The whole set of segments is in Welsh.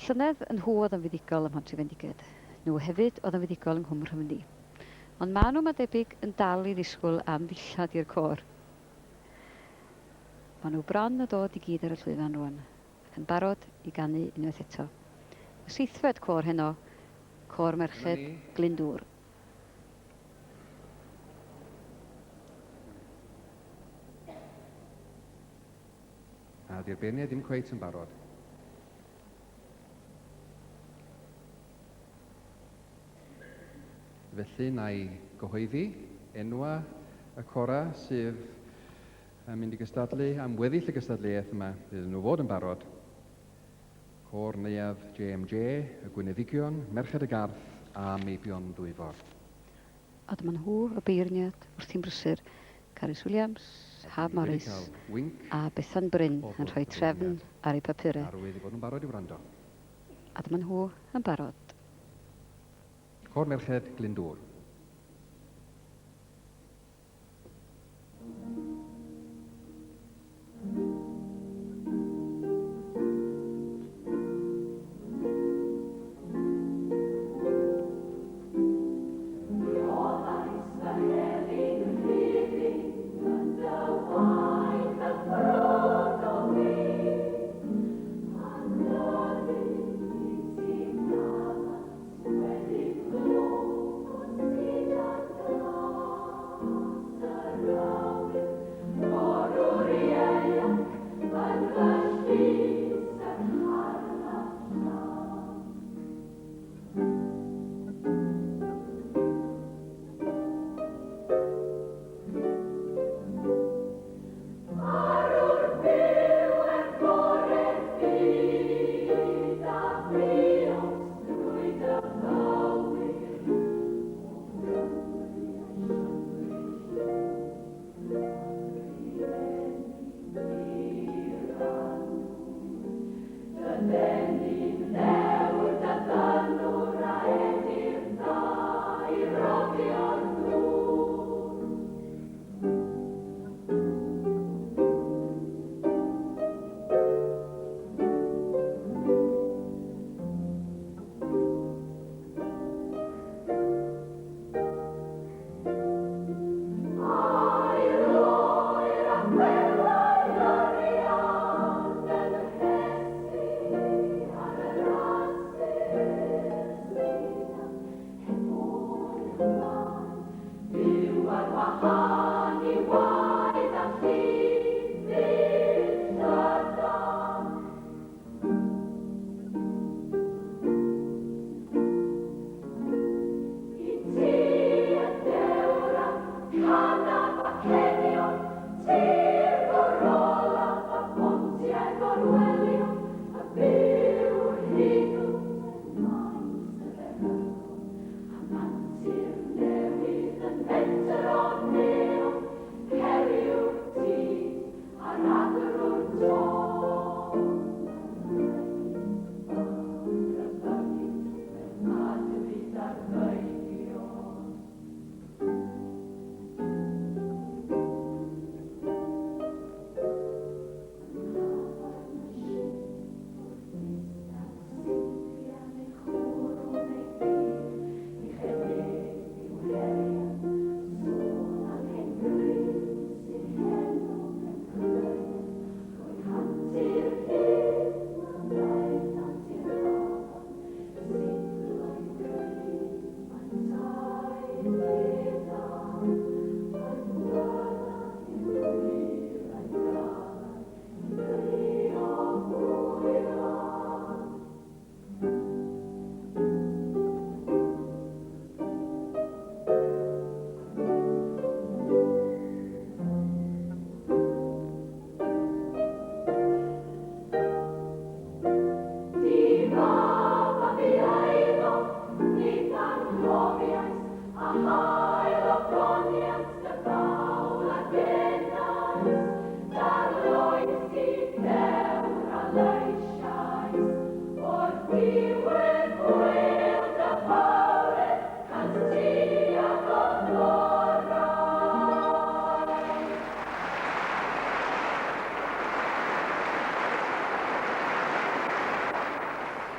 Llynedd, y nhw oedd yn fuddugol ym Mhontrhydfendigaid. Nhw hefyd oedd yn fuddugol yng Nghwm Rhymni. Ond maen nhw, mae'n debyg, yn dal i ddisgwyl am ddillad i'r côr. Maen nhw bron a dod i gyd ar y llwyfan rwan, ac yn barod i ganu unwaith eto. Y seithfed côr heno, Côr Merched Glyndŵr. A 'di'r beirniaid ddim cweit yn barod. Felly, na i gyhoeddi enwa y cora sydd yn mynd i gystadlu am weddill y gystadleuaeth yma, iddyn nhw fod yn barod. Côr Neuadd JMJ, y Gwyneddigion, Merched y Garth a Meibion Dwyfor. A dyma nhw, y beirniad, wrthi'n brysur, Carys Williams, Haf Morris a Bethan Bryn yn rhoi trefn ar eu papurau. Arwydd eu bod nhw'n barod i wrando. A dyma nhw yn barod. Côr Merched Glyndŵr.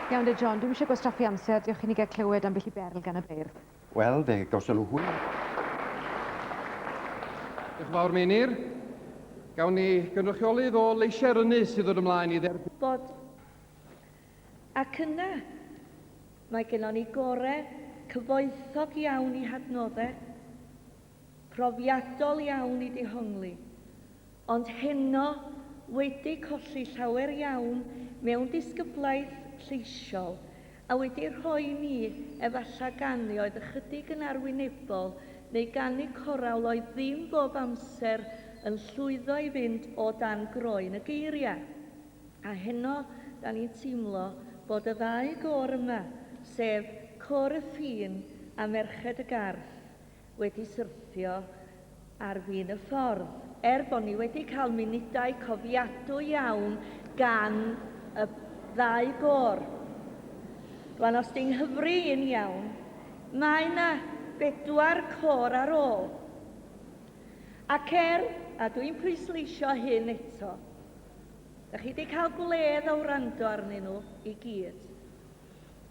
Iawn de John, dwi'm eisiau gwastraffu amser, diolch i ni gael clywed ambell i berl gan y beirdd. Wel, fe gawson nhw hwyl. Diolch yn fawr, Meinir. Gawn ni gynrychiolydd o Leisiau'r Ynys i ddod ymlaen i dderbyn. Bod. Ac yna, mae gennon ni gore cyfoethog iawn i hadnodde, profiadol iawn i dehongli, ond heno wedi colli llawer iawn mewn disgyblaeth lleisiol a wedi rhoi ni efallai ganu oedd ychydig yn arwynebol neu ganu corawl oedd ddim bob amser yn llwyddo i fynd o dan groen y geiriau. A heno da ni'n teimlo bod y ddau gôr yma, sef Côr y Ffin a Merched y Garth, wedi syrthio ar fin y ffordd, er bod ni wedi cael munudau cofiadwy iawn gan y ddau gôr. Rwan, os di'n nghyfri i'n iawn, mae yna bedwar côr ar ôl. Ac er, a dwi'n pwysleisio hyn eto, da chi wedi cael gwledd o wrando arnyn nhw i gyd.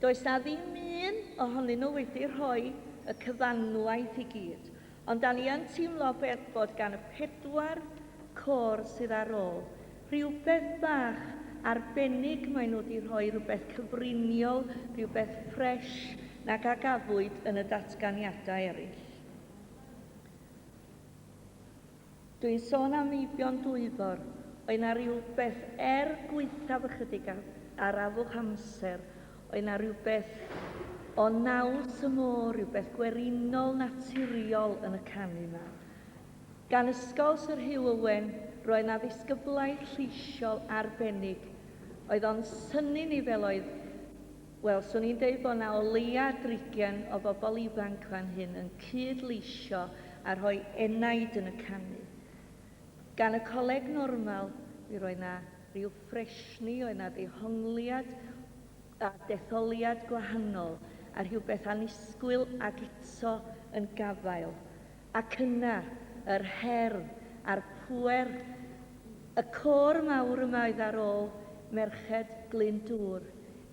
Does 'na ddim un ohonyn nhw wedi rhoi y cyfanwaith i gyd, ond 'da ni yn teimlo bod gan y pedwar côr sydd ar ôl rhywbeth bach arbennig maen nhw wedi rhoi, rhywbeth cyfriniol, rhywbeth ffresh nag a gafwyd yn y datganiadau eraill. Dwi'n sôn am Meibion Dwyfor, oedd 'na rywbeth, er gwaethaf ychydig arafwch amser, oedd 'na rywbeth o naws y môr, rhywbeth gwerinol naturiol yn y canu 'ma. Gan Ysgol Syr Hugh Owen, roedd 'na ddisgyblaeth lleisiol arbennig. Oedd o'n synnu ni fel oedd, wel, 'swn i'n deud bod 'na o leia drigian o bobl ifanc fan hyn yn cyd-leisio a rhoi enaid yn y canu. Gan y Coleg Normal, mi roedd 'na ryw ffresni, oedd 'na ddehongliad a detholiad gwahanol, a rhywbeth annisgwyl ac eto yn gafael. Ac yna, yr her a'r pŵer, y côr mawr yma oedd ar ôl Merched Glyndŵr,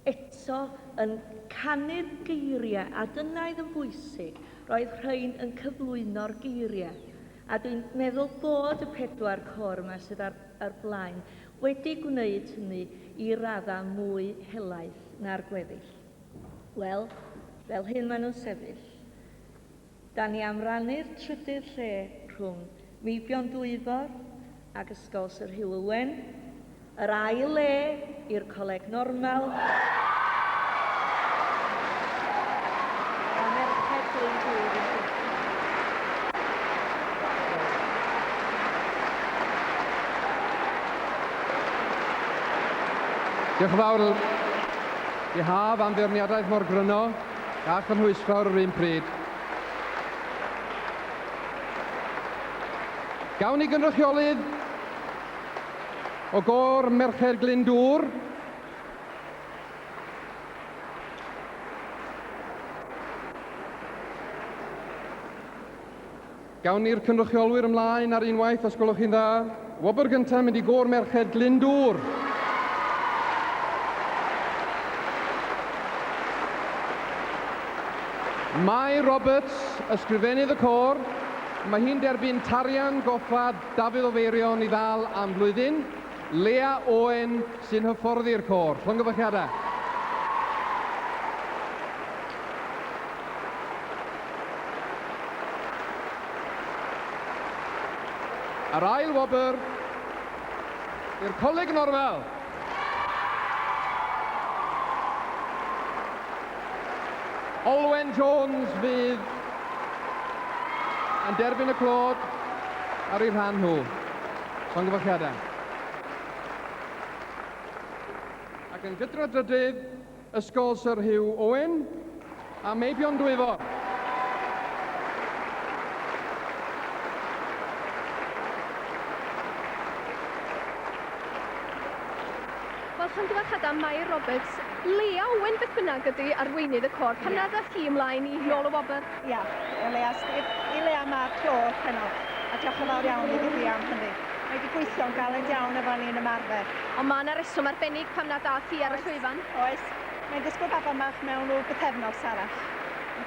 eto yn canu'r geiriau, a dyna oedd yn bwysig, roedd rhain yn cyflwyno'r geiriau. A dwi'n meddwl bod y pedwar côr yma sydd ar, ar blaen wedi gwneud hynny i raddau mwy helaeth na'r gweddill. Wel, fel hyn maen nhw'n sefyll. Da ni am rannu'r trydydd lle rhwng Meibion Dwyfor ag Ysgol Sir Hugh Owen, yr ail le i'r Coleg Normal, a Merched Glyndŵr yn gyntaf. Diolch yn fawr i Haf am feirniadaeth mor gryno. A chynhwysfawr yr un pryd. Gawn ni gynrychiolydd o gôr Merched Glyndŵr. Gawn ni'r cynrychiolwyr ymlaen ar unwaith, os gwelwch chi'n dda. Wobr gyntaf mynd i Gôr Merched Glyndŵr. Mai Roberts, ysgrifennydd y côr, mae hi'n derbyn tarian goffa Dafydd o Feirion i ddal am flwyddyn. Lea Owen sy'n hyfforddi'r côr. Llongyfarchiadau. A'r ail wobr i'r Coleg Normal. Olwen Jones fydd yn derbyn y clod ar eu rhan nhw. Llongyfarchiadau. Ac yn gydradd drydydd, Ysgol Syr Hugh Owen a Meibion Dwyfor. Wel, llongyfarchiadau Mair Roberts, Leah Owen beth bynnag ydy arweinydd y côr. Pam nad â hi ymlaen i nôl y wobr? Ia, i Leah, i Leah mae'r clod heno, a diolch yn fawr iawn iddi hi am hynny. Mae wedi gweithio'n galed iawn efo ni yn ymarfer. Ond mae yna reswm arbennig pam nad ath hi ar y llwyfan. Oes. Mae'n disgwyl baban bach mewn rhyw bythefnos arall.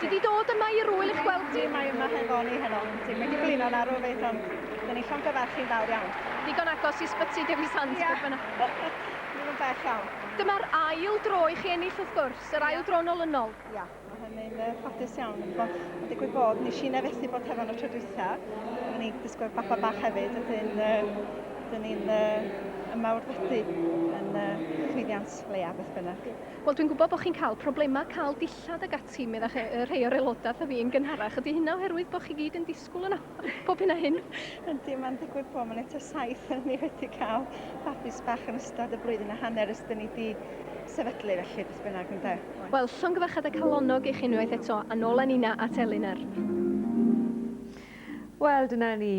Di di dod yma i'r ŵyl i'ch gweld ti? Mae yma hefo ni heno. Yndi, mae 'di blino'n arw 'fyd ond 'dyn ni'n llongyfarch hi'n fawr iawn. Digon agos i Sbyty Dewi Sant, beth bynnag. Ddim yn bell iawn. Dyma'r ail dro i chi ennill wrth gwrs, yr ail dro'n olynol. Ia, mae hynny'n uh, ffodus iawn. Mae'n digwydd bod, nes i nefethu bod hefo nhw tro dwytha. Oedden ni'n disgwyl baba bach hefyd, ydyn, uh, dyn ni'n uh, ymawrfydu yn uh, llwyddiant Leia, beth bynnag. Wel, dwi'n gwybod bod chi'n cael problemau cael dillad ag ati, meddach y rhai o'r aelodau wrtha fi yn gynharach. Ydy hynna oherwydd bod chi gyd yn disgwyl yna pob hyn a hyn? Yndi, mae'n digwydd bod, mae'n eto saith yn ni wedi cael babis bach yn ystod y blwyddyn a hanner ers dyn ni di sefydlu felly, beth bynnag, ynde. Wel, llongyfarchiadau calonnog i chi unwaith eto, a nôl â Nina at Elinor. Wel, dyna ni.